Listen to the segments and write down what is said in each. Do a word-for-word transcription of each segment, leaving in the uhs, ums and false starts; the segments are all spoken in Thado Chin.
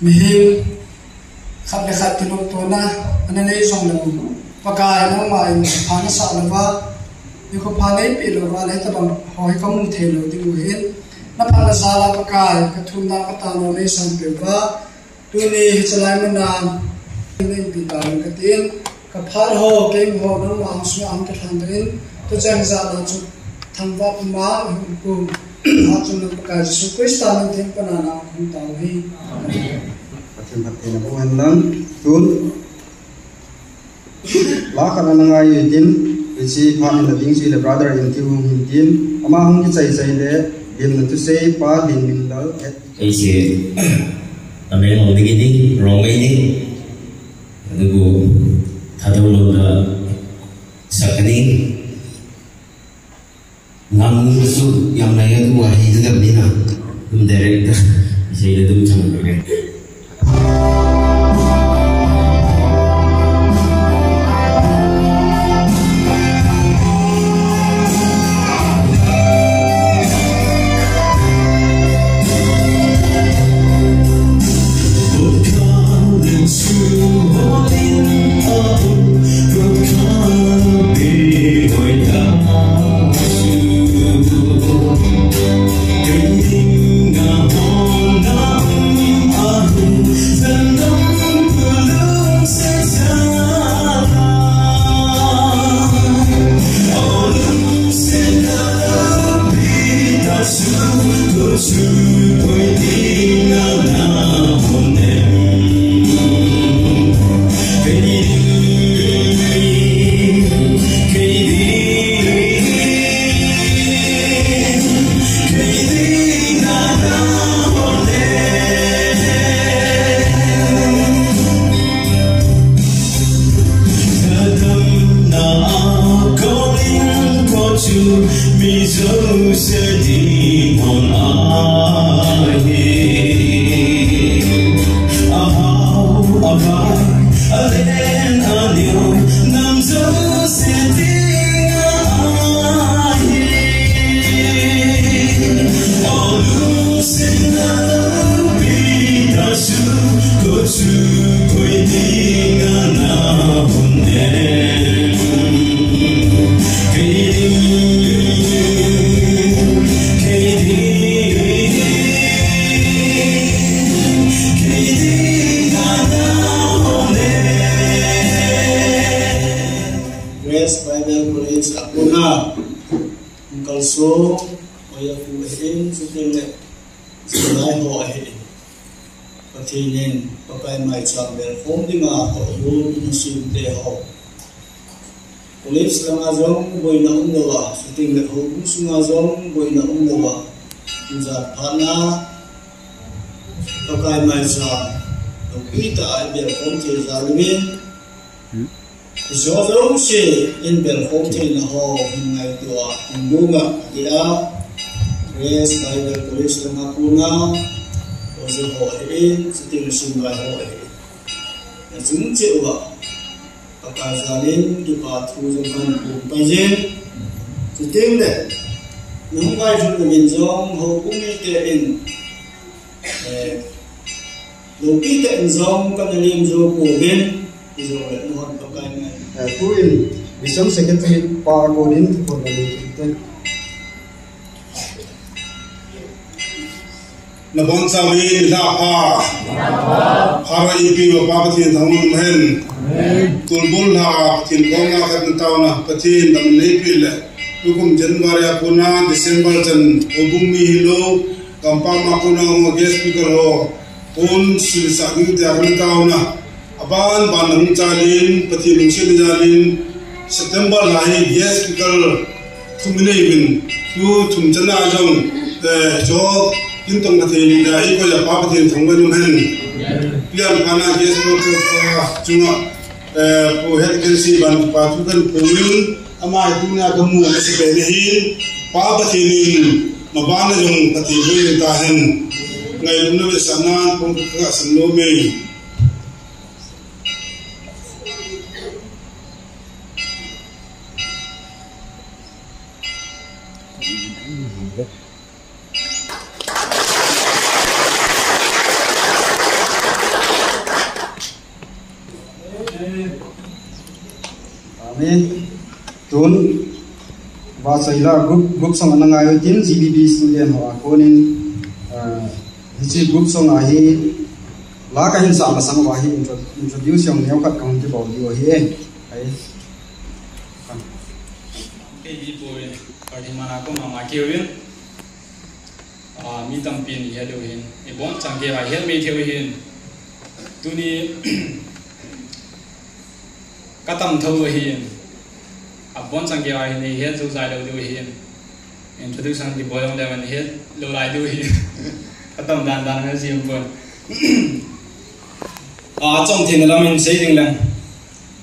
Mihem khat le khat kilungtona ana nei jongleu, Pakai nangman pha nasah louva, nikho pha neipeh louva, le hitabang ho hi kamu thei lou ding u ahin. Naphatna jal a Pakai, kathumna katanna neisanpeh uva, tuni hichelai muna neipi tauvin katin, kaphat ho, kei ho, nangma hung sunga hung kilhan doh in, tucheng jana chu thangvah puma hung kum, ha chun nang Pakai Jesu Christa min theng pana nahung tao hi. Pathen phattheina boh hen lang, tun la khat ana ngai u hitin, hiche phat in a ding chu le brother in ti hung hin tin, ama hung kichai chai le, limna thusei pa Dinminlal. Ahi chu, Tamenglong ding ahi, Rongmei ahi, adubu, Thadou lou da, sakani, Ngam nu su yang na ya tu wa hi tu dam ni na. Dum direct da. Sei da dum chang tu ke. Grace Bible College a kona, Uncle So, Oya Pu ahin, chuteng le, Sinai ho ahin. Pathen in Pakai maicham belkhom dinga houbung in asem te ho. College langa jong boina umlouva, chuteng le houbung sunga jong boina umlouva, ijat phatna Pakai maicham loupi tah a ibelkhom thei jal uvin, Jouse in belkhom theina ho hin ngaito a, hin lunga dia, Grace Bible College langa kona, Oja ho ahin, chuteng le Sinai ho ahin. Nachung cheh uva, Pakai jal in kipa thu jong kahin phongpai jin. Chuteng le, nahung vailhun na min jong, houbung mite in, eh, Loupi tah in jong kana lim jou pouvin, hijongle nahon Pakai ngai. Eh, tuin, Mission Secretary pa konin, kona le kit in. Nabonchauvin nilhah pha. Phat ipi uva Pa Pathen thangvah in um hen. Amen. Tulbul lha Pathen koma khat na taona, Pathen damna neipeh le. Tukum January a kona December chan houbung mi hilou, gampam a kona um guest speaker ho. Pon silsa ding tia kana taona. Aban ban na hung chalin, Pathen lungsetna jalin, September lha hi guest speaker thum inei uvin, tu thum channa jong, eh, cho, kin tong Pathen da, ikoi a Pa Pathen thangvah in um hen. Pian pana guest speaker chunga, eh, Pu Head Agency ban pa thu kahin phongin, Ama hi tunia kamu masapeh ahin, Pa Pathen in mabanna jong Pathen boh in tahen. Ngailutna vetsahnan pon kasim nom e. Tun, Vasaila group, group song ana ngai tin G B B student ho a konin, ah, hiche group song a hi la kahin sah masang uva hi intro-, introduce jong neo khat kahung kibol diu ahi e. Ai. Kei hi poi, party mana ko mama kiu in. Ah, mi tampin ihet u hin, ibon chang kei a ihet mei thei u hin. Tuni katam thou hin. Abon chang kei a hin ihet jou jai lou diu hin. Introduction kibol jong le man ihet lou lai diu hin. Katam dan dan na jim pon. Ah, chom theina lam in sei ding leng.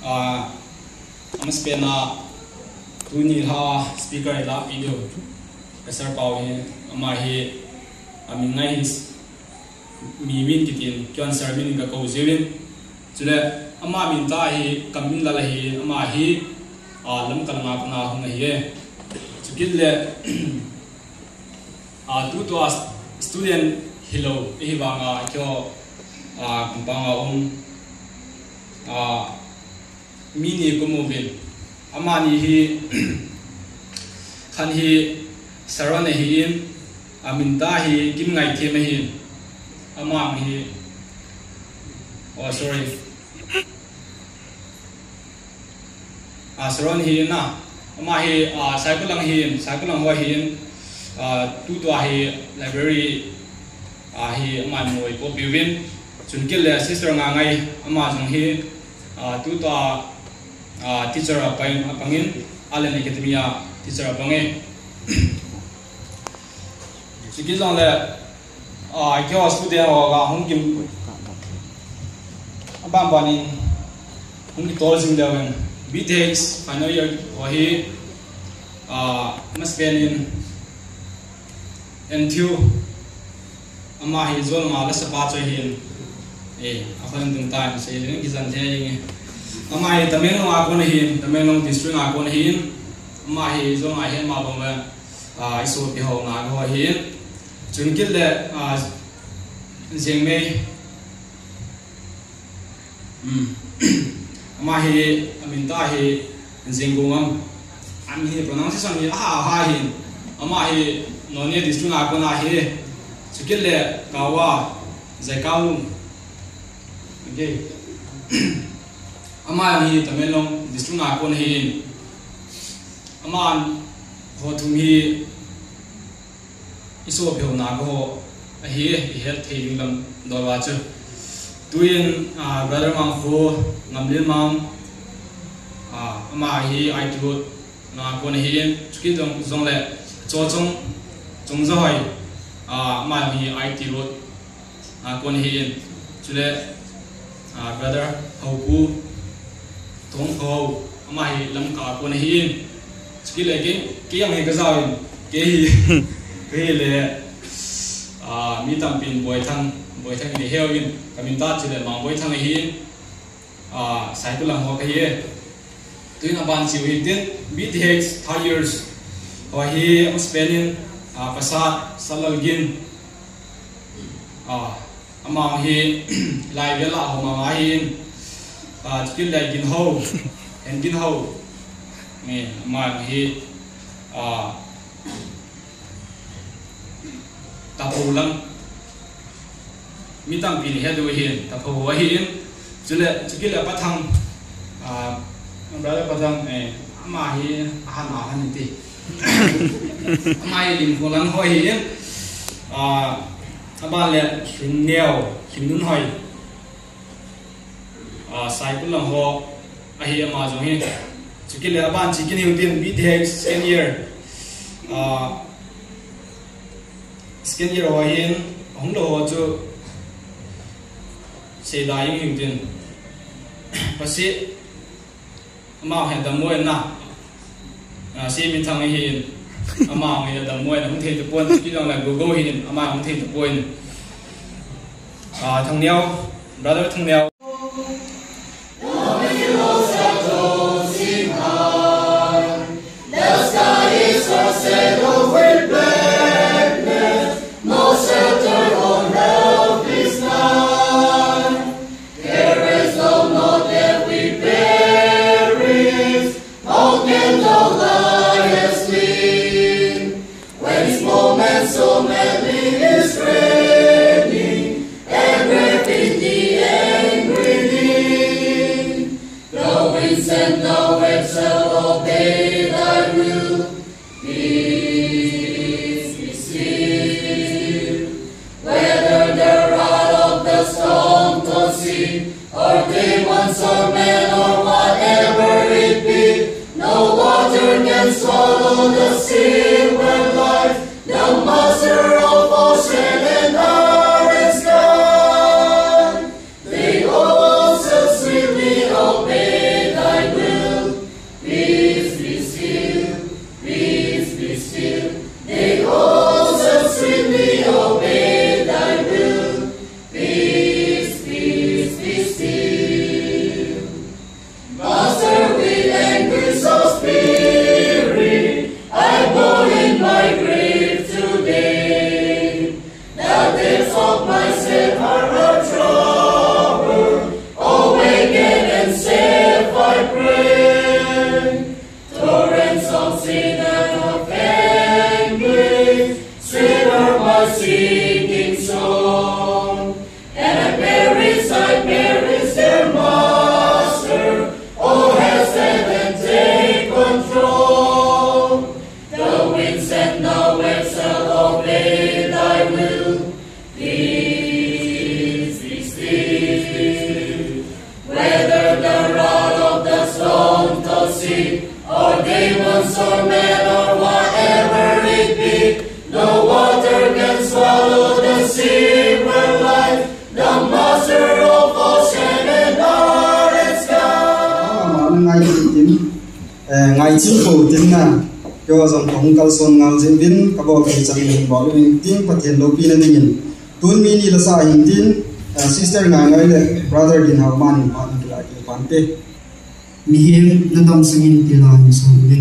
Ah, Amasapen a tuni lha speaker ilah pi diu. Pastor Pau hi, ama hi, amin ngai hi, mi min kitin, keiman sir min kakou jiuvin. Chule, ama min tah hi, kamin lal ahi, ama hi, a, Lamka langa kona hung ahi e. Chukit le, a, tutua student hilou, ahivanga, keiho, a, compound a um, a, Mi ni kamu uvin. Amani hi, khat hi Saron ahin, amin tah hi Kimngaithem ahin. Ama hi, oh, sorry. Ah, Saron hi na. Ama hi, ah, Saikul lang hin, Saikul lang ho hin. Ah, tutua hi library, ah, hi ama noi po piuvin. Chun kit le sister Ngangai ama jong hi, ah, tutua, ah, teacher a pang, a pangin, Allen Academy a teacher a pang e. Chukit jong le, ah, keiho student ho ga hung kim, aban banin, hung kitol jing leu hen. B T H final year ho hi, ah, amasapen in, N T U, ama hi Zolnga la sapa choi hin. Eh, akhon tung tan sei le kisan the ing. Ama hi Tamenglong a kon hin, Tamenglong district a kon hin. Ama hi Zolnga hi ama bang le, ah, isopi ho na ho hin. Chun kit le, ah, Jengmei. Hmm. Ama hi, amin tah hi, Jengkungam. Amin hi pronunciation hi, aha, aha hi. Ama hi, Noney district a kon ahi. Chukit le, Kawa, Jaikaung. Okay. Ama hi, Tamenglong district a kon hi. Ama ho thum hi, isopi ho na ho ahi, ihet thei ding lam dol va chu. Tuin, ah, brother Mangkho, Ngamlin Mang, ah, ama hi I T road a kon ahin, chukit jong, jong le, Chochong, Chongjahoi, ah, ama hi I T road a kon ahin, chule, ah, brother Haupu, Thongkhou, ama hi Lamka a kon ahin. Chukit le kei, kei jong hi kajao in, kei hi, kei hi le, ah, mi tampin Boithang, Boithang in iheuvin, kamin tah chule Mang Boithang ahin, ah, Saikul lang ho kahi e. Tuin aban chiu hitin, B T H third years, ho hi amasapen in, ah, Pasat Salalgin, ah, Ama hi lai vel a ho mama hin, ah, chukit le Ginhou, Hen Ginhou. Ni, ama hi, ah, Tapho lang. Mi tampin ihet u hin, Tapho ho hin. Chule, chukit le Pathang, ah, brother Pathang, eh, ama hi ahan ahan ti. Ama hi Limkho lang ho hin. Ah, Aban le Lhingneo, Lhingnunhoi. Ah, Saikul lang ho, ahi ama jong hi. Chukit le aban chi kit hiu tin B T H second year. Ah, second year ho hin, ahung lou ho chu, seida jeng hiu tin. Pasi, Ama hi dammo in na. Ah, si mi thang hi in. Ama hi dammo in, hung thei tapon, kidang la go go hi in, ama hung thei tapon. Ah, Thangneo, brother Thangneo. Only his training and great in the angry wind. The winds and the waves shall obey thy will. Peace be still. Whether the wrath of the storm tossed sea, or demons, or men, or whatever it be, no water can swallow the sea when life, the master of ocean and earth is gone. They all shall sweetly obey thy will. Peace be still, peace be still. They all shall sweetly obey thy will. Peace, peace, be still. Master, with anguish of spirit, I mourn in my grief today. The depths of my sad heart are troubled. Awaken and save, I pray. Torrents of sin and of anguish, sweeter my sinking song. And I perish, I perish, dear Master. O hasten and take control. The winds and the waves shall obey thy will. Peace be still. Whether the wrath of the storm tossed sea, or demons, or men, or whatever it be, no water can swallow the sea where lies the master of ocean and earth is gone. Ama ngai tin, eh, ngai chin ko tin na, keiho jong kahung kalson ngal jing uvin, kabol thei chan in bol uvin tin, Pathen loupina dingin. Tun mi ni la sa hin tin, eh, sister Ngaingai le brother Dinhao aman in phat in kila kipante. Mihem na damsung in tila in song le.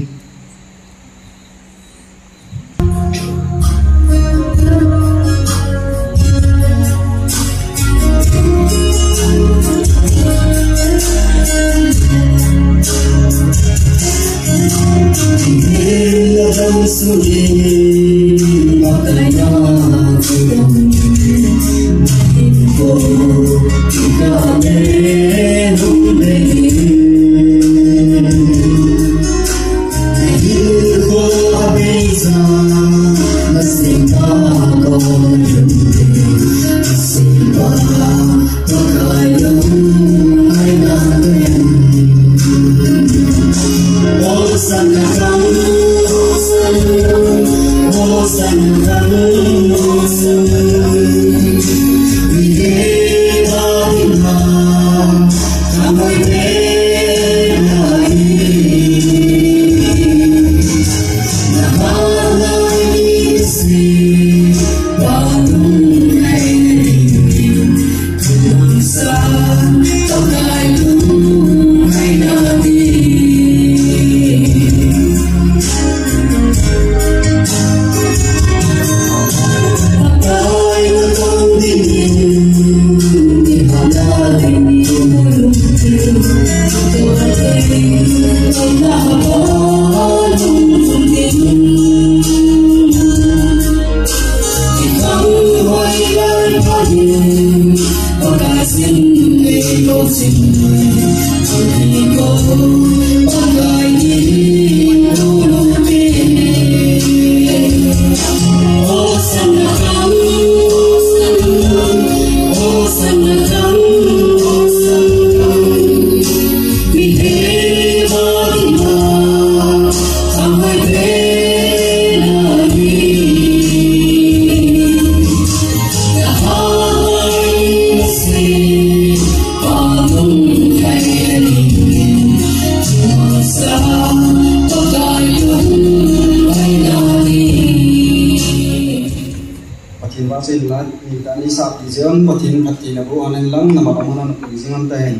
Pathen vahchoi in la, ni ta ni sa pi jeng, Pathen phatthei na boh hen lang, na mat a mun a na pui jing hen tahen.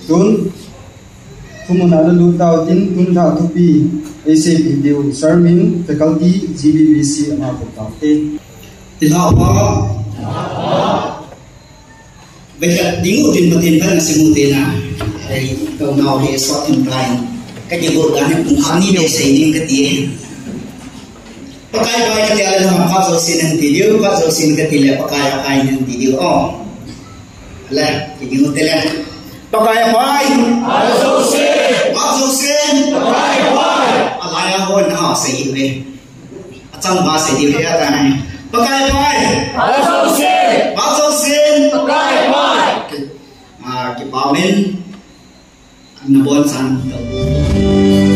Tun, thumun a na lut tau tin, tun lha thupi, ei seipi diu, sermon, faculty, G B B C, ama kop tau te. Ti lha pa. Vei khat ding u tin Pathen phatna sim u te na. Ei, kau nau hi sot in tai. Ka kigo dan hi pung khat ni le sei ding ka ti. Pakai aphai kati le, nangho khat jousen nati diu, khat jousen kati le, Pakai aphai nati diu. Oh. Le, kiti u te le. Pakai aphai. Khat jousen. Khat jousen. Pakai aphai. Alai a hon na sei ve. Achang ba sei diu le atan. Pakai aphai. Khat jousen. Khat jousen. Pakai aphai. Ah, kipa umin. Nabonchauvin.